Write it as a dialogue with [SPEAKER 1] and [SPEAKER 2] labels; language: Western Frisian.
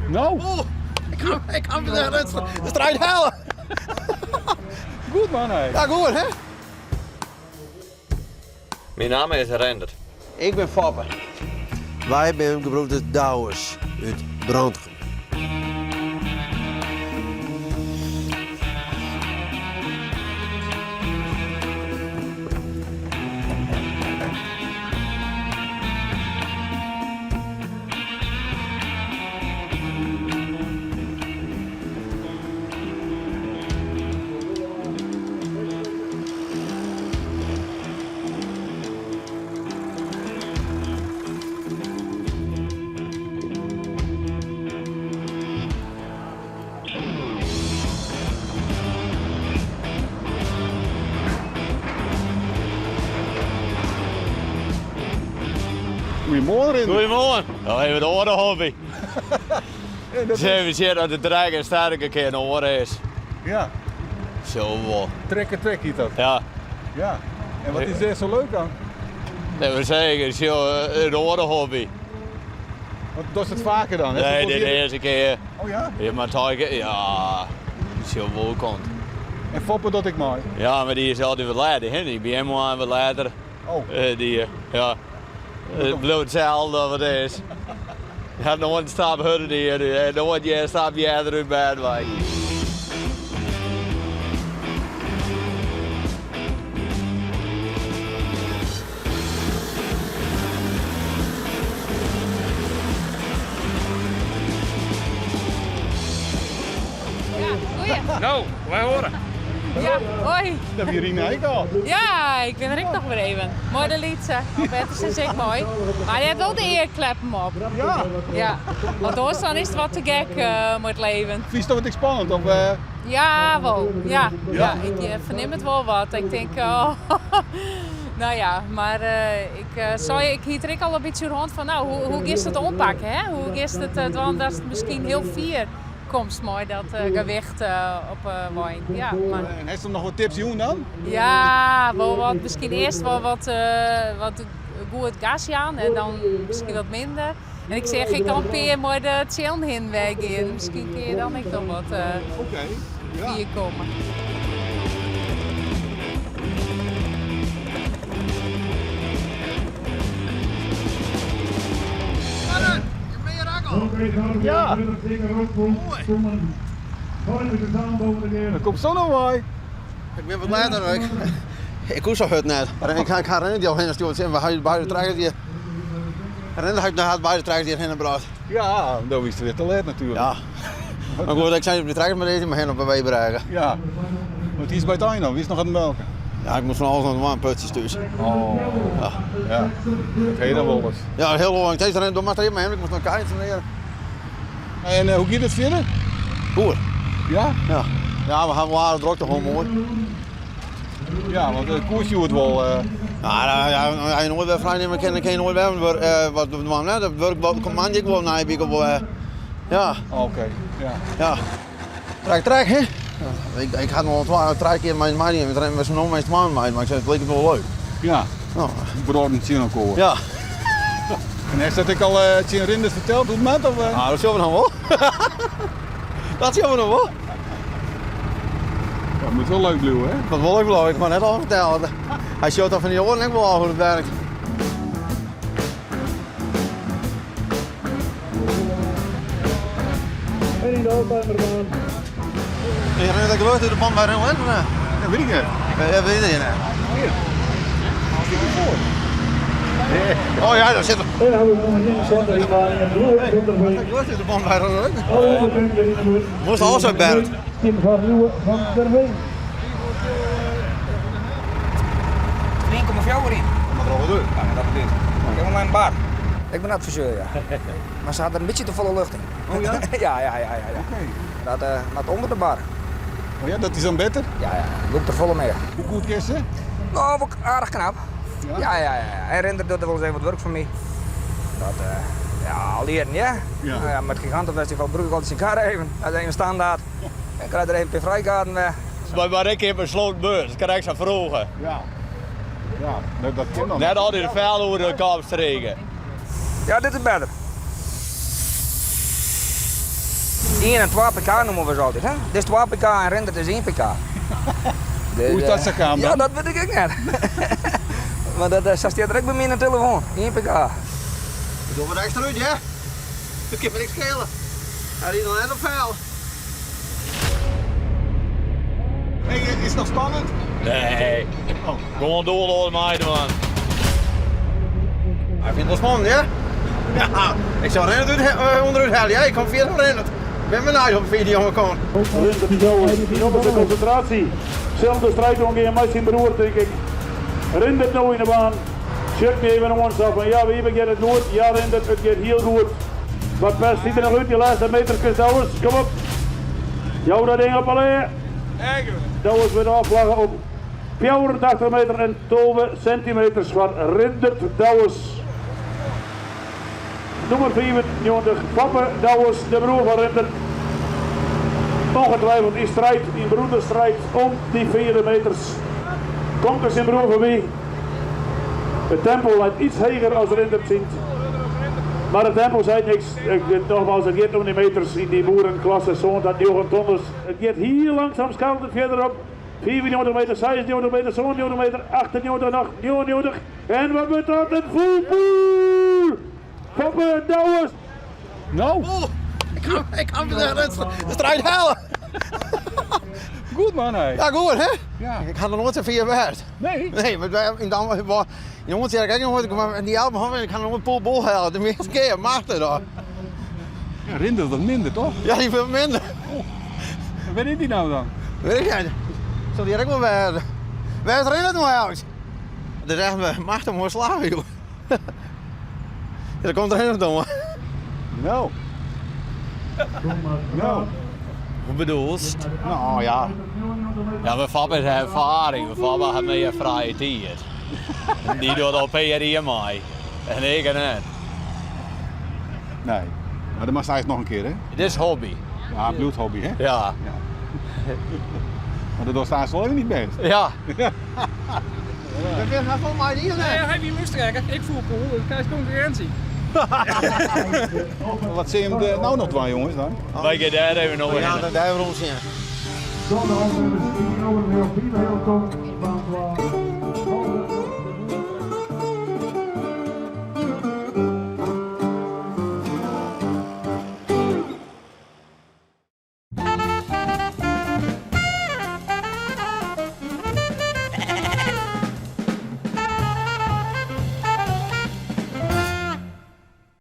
[SPEAKER 1] No.
[SPEAKER 2] Ik ha de strijd helle.
[SPEAKER 1] Goed man, hé.
[SPEAKER 2] Ja, goed hè?
[SPEAKER 3] Myn namme is Rendert.
[SPEAKER 2] Ik bin Foppe. Wy binne gebroeders Douwes út Brantgum.
[SPEAKER 1] Goeiemoarn, Rinder.
[SPEAKER 3] Goeiemoarn. No even de oare hobby. Even sjen dat de trekker sterker kin oare is.
[SPEAKER 1] Ja.
[SPEAKER 3] Zo wol.
[SPEAKER 1] Trekker trek hjit dat.
[SPEAKER 3] Ja.
[SPEAKER 1] Ja. En wat is dêr sa leuk oan?
[SPEAKER 3] Nee, we zeggen, in oare hobby.
[SPEAKER 1] Want dochst it faker dan?
[SPEAKER 3] Nee, dit de earste kear.
[SPEAKER 1] Oh ja?
[SPEAKER 3] Ja, mar twa ja, sjoch wol komt.
[SPEAKER 1] En Foppe docht ek mei?
[SPEAKER 3] Ja, mar dy is altyd wat letter, hè? Dy by him wat letter.
[SPEAKER 1] Oh.
[SPEAKER 3] Dy, ja. It bliuwt itselde wat it is. Hy hat noait in stap hurder dien, noait in stap earder út bêd wei.
[SPEAKER 4] Ja, goeie.
[SPEAKER 5] No, wy hoare.
[SPEAKER 4] Ja, hoi.
[SPEAKER 1] Dat wie Rina ek al.
[SPEAKER 4] Ja, ik bin der ek noch wer even. Mei de lytse. Albertus is ek mei. Mar hy hat wol de earkleppen op.
[SPEAKER 1] Ja.
[SPEAKER 4] Ja, want oars dan is it wat te gek mei it leven.
[SPEAKER 1] Fynst dat ek spannend? Of,
[SPEAKER 4] Ja, wol. Ja, ja. Ik fernim it wol wat. Ik tink, oh, no ja, mar ik sei, ik hie it der ek al in bytsje oer hân fan, no, hoe, hoe giest it oanpakken, hè? Hoe giest it dwaan datst miskien hiel fier komst mei dat gewicht op 'e wein. Ja, mar...
[SPEAKER 1] En hast him noch wat tips jûn dan?
[SPEAKER 4] Ja, wol wat, miskien earst wol wat, wat goed gas jaan en dan miskien wat minder. En ik seach ek al in pear mei de tsjillen hinne wer gean. Miskien kinne je dan ek noch wat fier komme.
[SPEAKER 1] Ja. Dan komt sa no wei.
[SPEAKER 2] Ik bin wat letter. Ik, ik koe sa hurd net. Maar ik, ik ha Rindert al hinne stjoerd. We ha beide trekkers hjir. Rindert hat beide trekkers hjir hinne brocht.
[SPEAKER 1] Ja, dan wiest wer te let natuerlik.
[SPEAKER 2] Ja. Mar goed, ik sei op de trekker mar earst mar hinne op de Weebrêge.
[SPEAKER 1] Ja. Want dy is by it ein al, wie is noch oan it melken?
[SPEAKER 2] Ja, ik moast fan alles noch dwaan, putsjes thús.
[SPEAKER 1] Oh.
[SPEAKER 2] Ja.
[SPEAKER 1] Ja. Dat ha je dan wolris.
[SPEAKER 2] Ja, hiel lang. Ik sei, do moatst der even mei hinne, ik moast noch kij leren.
[SPEAKER 1] En hoe giet it fierder?
[SPEAKER 2] Goed.
[SPEAKER 1] Ja?
[SPEAKER 2] Ja. Ja, we hawwe wol aardich drokte hân moai.
[SPEAKER 1] Ja, want de koers hjoed wol.
[SPEAKER 2] Ja, ja, as je noait wer frij nimme kin, dan kin je noait wer wat dwaan. Hè? Dat wurk komt moandei ek wol nei wike wol. Ja.
[SPEAKER 1] Oké, ja.
[SPEAKER 2] Ja. Trek, trek, hè? Ik, ik ha noch twa, trije kear mei meidien, we rennen no mei twaen mei, mar ik sei, it liket wol leuk.
[SPEAKER 1] Ja.
[SPEAKER 2] No.
[SPEAKER 1] Bruorren tsjin elkoar.
[SPEAKER 2] Ja.
[SPEAKER 1] En hast dat ek al tsjin Rindert ferteld, hoe it moat? Of?
[SPEAKER 2] Ah, dat sjogge we noch wol. dat sjogge we noch wol.
[SPEAKER 1] Dat moat wol leuk bliuwe, hè?
[SPEAKER 2] Dat wol ik bliuwe, ik mei net al fertelle. Hy sjocht al fan dy oaren ek wol al hoe't it werkt.
[SPEAKER 6] En yn de Oldtimerbaan.
[SPEAKER 2] Je rint ek lucht út de band by Rinland?
[SPEAKER 1] Ja, weet ik net.
[SPEAKER 2] Ja, weet ik net.
[SPEAKER 1] Hier. Stik ervoor.
[SPEAKER 2] Oh ja, daar zit er.
[SPEAKER 6] En dan hebben we nog een baan in de
[SPEAKER 2] Ik lucht uit de band bij Rinland.
[SPEAKER 6] Alle punten in de buurt.
[SPEAKER 2] Moest alles uit Bernd.
[SPEAKER 6] Tim van Leeuwen van der Veen.
[SPEAKER 7] 1,4 in.
[SPEAKER 1] Maar er al wat uit.
[SPEAKER 7] Ja, dat bedoel ik. Ik heb mijn bar. Ik ben adviseur, ja. Maar ze hadden een beetje te volle lucht in.
[SPEAKER 1] Oh ja?
[SPEAKER 7] ja, ja, ja, ja. ja.
[SPEAKER 1] Oké.
[SPEAKER 7] Dat, maar onder de bar.
[SPEAKER 1] Oh ja, dat is dan better?
[SPEAKER 7] Ja, ja. Loopt er volle mee.
[SPEAKER 1] Hoe goed is ze?
[SPEAKER 7] Nou, ook aardig knap.
[SPEAKER 1] Ja?
[SPEAKER 7] Ja, ja, ja. ja. En Rindert doet er wel eens even wat werk voor mij. Dat, ja, al leren, ja.
[SPEAKER 1] Ja.
[SPEAKER 7] Nou ja, met het Gigantenfestival broek ik altijd zijn kar even. Dat is even standaard. En krijg er even een paar vrijkaarten weg.
[SPEAKER 3] Maar ik heb een slootbeurs, dat kan ik zo vroegen.
[SPEAKER 1] Ja. Ja, dat, dat kan dan.
[SPEAKER 3] Net altijd de vuil over de kop streken.
[SPEAKER 7] Ja, dit is beter. Ien en twa pk noemen we se altyd, hè? Dit is twa pk en Rindert is ien pk. Dus,
[SPEAKER 1] Hoe is dat sa kaam dan?
[SPEAKER 7] Ja, dat wit ik ek net. Mar dat, sa stiet der ek by my yn de telefoan, ien pk.
[SPEAKER 2] Ik doe wat ekstra út, ja. Dat kin my niks skele. Hy rydt noch net op feil.
[SPEAKER 1] Hey, is it noch spannend?
[SPEAKER 3] Nee. Gewoan doelloas meidwaan.
[SPEAKER 2] Ik fyn it wol spannend, ja. Ja, ik sil Rindert út, ûnderút helje. Ja, ik kom fierder fan Rindert. Ik bin benijd hoe fier dy jonge komt.
[SPEAKER 6] Rindert Douwes yn opperste konsintraasje. Sil de striid oangean mei syn broer, tink ik. Rindert no yn de baan. Sjocht my even oan sa fan, ja Wiebe, giet it goed? Ja Rindert, it giet hiel goed. Wat perst hy der noch út, dy lêste meterkes Douwes? Kom op. Jou dat ding op allee. Douwes wurdt ôfflagge op 84 meter en 12 sentimeters foar Rindert Douwes. Nûmer 95, Foppe Douwes, de broer fan Rindert. Ongetwijfeld yn strijd, yn broederstrijd om dy fiere meters. Komt er syn broer foarby. It tempo leit iets heger as Rindert syn. Mar it tempo seit niks. Nogmaals, it giet om dy meters yn dy boerenklasse sân ta njoggen tonners. It giet hiel langsum skarrelt it fierder op. 95 meter, 96 meter, 97 meter, 98 noch, 99. En wat wurdt dat? In full Foppe Douwes!
[SPEAKER 1] Nou,
[SPEAKER 2] Oeh, ik kan de strijd halen.
[SPEAKER 1] goed man hé.
[SPEAKER 2] Ja, goed hè?
[SPEAKER 1] Ja.
[SPEAKER 2] Ik ha noch noait sa fier west.
[SPEAKER 1] Nee?
[SPEAKER 2] Nee, want wy yn Dam, yn Oantsjerk ek noait, mar dy Elbe, ik ha noch noait poel bol helle. De measte kear macht it al.
[SPEAKER 1] Ja, Rindert wat minder toch?
[SPEAKER 2] Ja, dy veel minder.
[SPEAKER 1] Wêr is dy no dan?
[SPEAKER 2] Weet ik net. Sil dy ek wol wêze. Wêr is Rindert no eigenlijk? Dat is echt macht om slaven, joh. Ja, daar komt Rindert om.
[SPEAKER 1] Nou. Nou.
[SPEAKER 3] Hoe bedoelst?
[SPEAKER 1] Nou ja.
[SPEAKER 3] Ja, mar Foppe is erfaring. Foppe hat mear frije tiid. Dy docht al PRI mei. En ik net.
[SPEAKER 1] Nee. Mar dat moatst eigentlik noch in kear, hè?
[SPEAKER 3] Dit is hobby.
[SPEAKER 1] Ja, it bliuwt hobby, hè?
[SPEAKER 3] Ja.
[SPEAKER 1] Mar dat dochst aanst wol even niet bêst.
[SPEAKER 3] Ja.
[SPEAKER 2] Dat is nog volgens mij niet, hè?
[SPEAKER 5] Hij wie moest trekken, ik voel poel, dus krijg concurrentie.
[SPEAKER 1] Wat zie je hem de, nou nog dwaan, jongens dan?
[SPEAKER 3] Wy gean dêr even noch
[SPEAKER 2] Ja,
[SPEAKER 3] hinne.
[SPEAKER 2] dat daar rond zien.
[SPEAKER 6] Dan de Alzheimer's, die over de vierde heel komt.